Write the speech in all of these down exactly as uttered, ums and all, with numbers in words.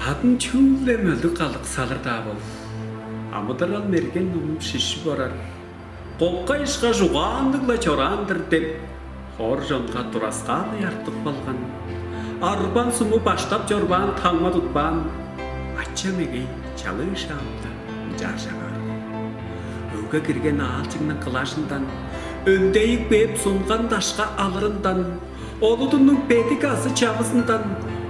Адын чүгле мөлдүк калдык салыр-даа бол, амыдырал мерген номум шишип орар. Коккай ышкаш угаанныг-ла чораан-дыр деп, хоор чонга тураскааны артып калган. Арбан суму баштап чорбаан, таңма тутпаан, ачам эгей чалыы шаамда ынчаар чагаар. Өгге кирген аалчыңның кылажындан, өндейик бээп сунган дашка алырындан, олудунуң бедик азы чавызындан,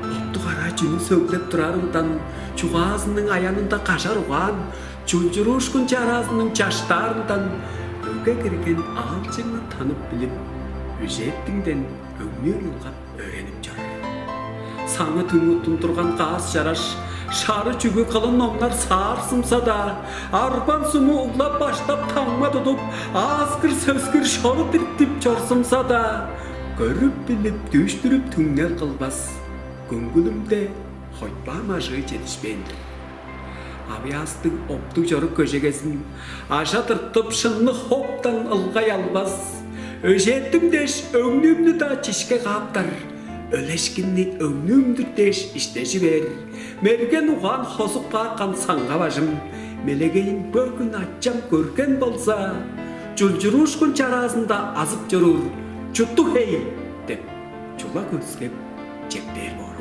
оптуг араа чүнү сөглеп турарындан, чугаазының аянында кажар угаан, чулчуруушкун чараазының чаштаарындан, өгге кирген аалчыңны танып билип, өжээттиңден өңнүүр ылгап өөренип чор. Саңы түңү тундурган каас чараш, шары чүгү кылын номнар саарзымза-даа, арбан суму углап баштап таңма тудуп, ааскыр-сөскүр шору тиртип чорзумза-даа, көрүп билип, дүүштүрүп түңнел кылбас, көңгүлүмде хойтпаам ажыы чедишпээн-дир. Авыяастыг оптуг чорук көжегезин ажа тыртып, шынны хоптан ылгай албас. Өжээттим дээш, өңнүүмнү-даа чишке кааптар, өлешкинни өңнүүм-дүр дээш иштежи бээр. Мерген угаан хозуп каапкан саңга бажым, мелегейин бөгүн ачам көрген болза, чулчуруушкун чараазында азып чоруур чуттуг хей деп, чула көскеп чептээр боор.